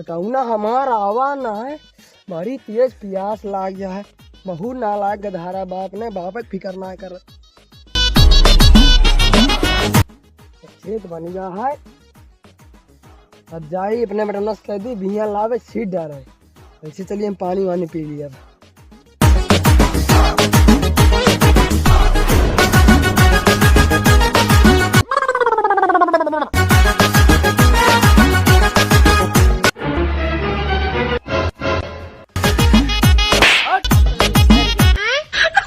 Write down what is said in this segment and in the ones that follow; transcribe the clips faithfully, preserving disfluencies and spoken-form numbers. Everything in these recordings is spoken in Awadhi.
कौना हमार आवा ना है, बड़ी तेज पियास लाग जा है। बहुत नालायक गधारा बाप ने, बाप के फिकर ना कर। खेत बन गया है, अब जाई अपने बेटनस कह दी, बिहियाँ लावे, छीट डारे। ऐसे चलिए हम पानी वानी पी लिए अब।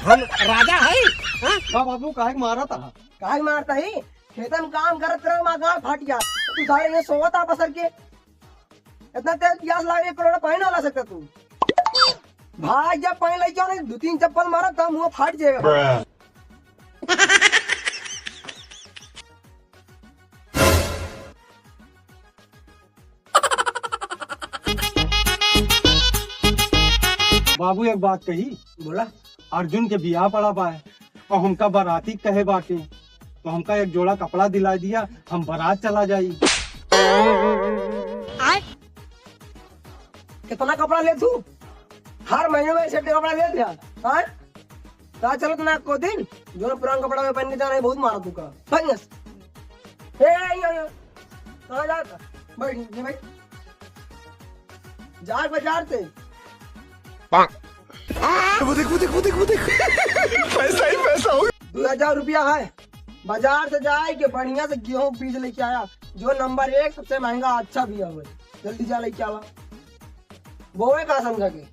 हम राजा है, हाँ? का बाबू, काहे के मारा था? काहे के मारता ही? खेतन काम करत रहो, माँ गाँड़ फाट गया। तू सारे ये सोवत आ पसर के। इतना तेज प्यास लाग रही, एक लोटा पानी ना ला सकता तू। भाई, जब पानी लेके आओ ना, दो तीन चप्पल मारा, तब मुँह फाट जाएगा। बाबू, एक बात कही। बोला। अर्जुन के बियाह पड़ा बा और हमका बाराती कहे बाटे, तो हमका एक जोड़ा कपड़ा दिला दिया, हम बारात चला जाई। कितना कपड़ा ले तू? हर महीने में एक set कपड़ा ले दिया, हाँ? का चलत ना को दिन, जो पुरान कपड़ा में पहन के जा रहे, बहुत मारा तू का। भाग यहाँ से। ए, ए, ए, ए, कहाँ जाता? बैठ, ये बैठ। जा बाजार से। वो देख, वो देख, वो देख, वो देख। पैसा ही पैसा हो। दो हजार रुपया है, बाजार से जाए के बढ़िया से गेहूं बीज लेके आया, जो नंबर एक सबसे महंगा अच्छा बिया हुए। जल्दी जा लेके आवा। बोवे का समझा के।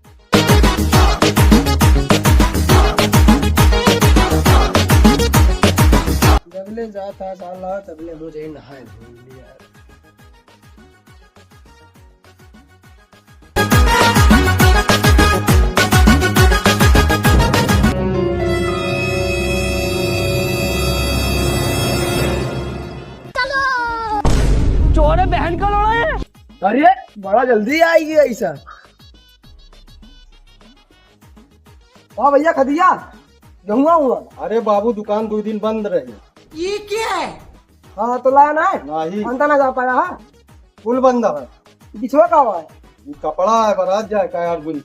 जबले जाता साला, तबले मुझे नहाए धोए लिया। चोरे बहन का लोड़ा है। अरे, बड़ा जल्दी आई गया ऐसा। वाह भैया, खदिया, गेहुआ हुआ। अरे बाबू, दुकान दो दिन बंद रही। ये क्या है? हाँ, तो लाया ना है? नहीं। अंता ना जा पाया, हाँ? कुल बंद है। बिछवा का हुआ है? ये कपड़ा है, बारात जाए का यार, गुल।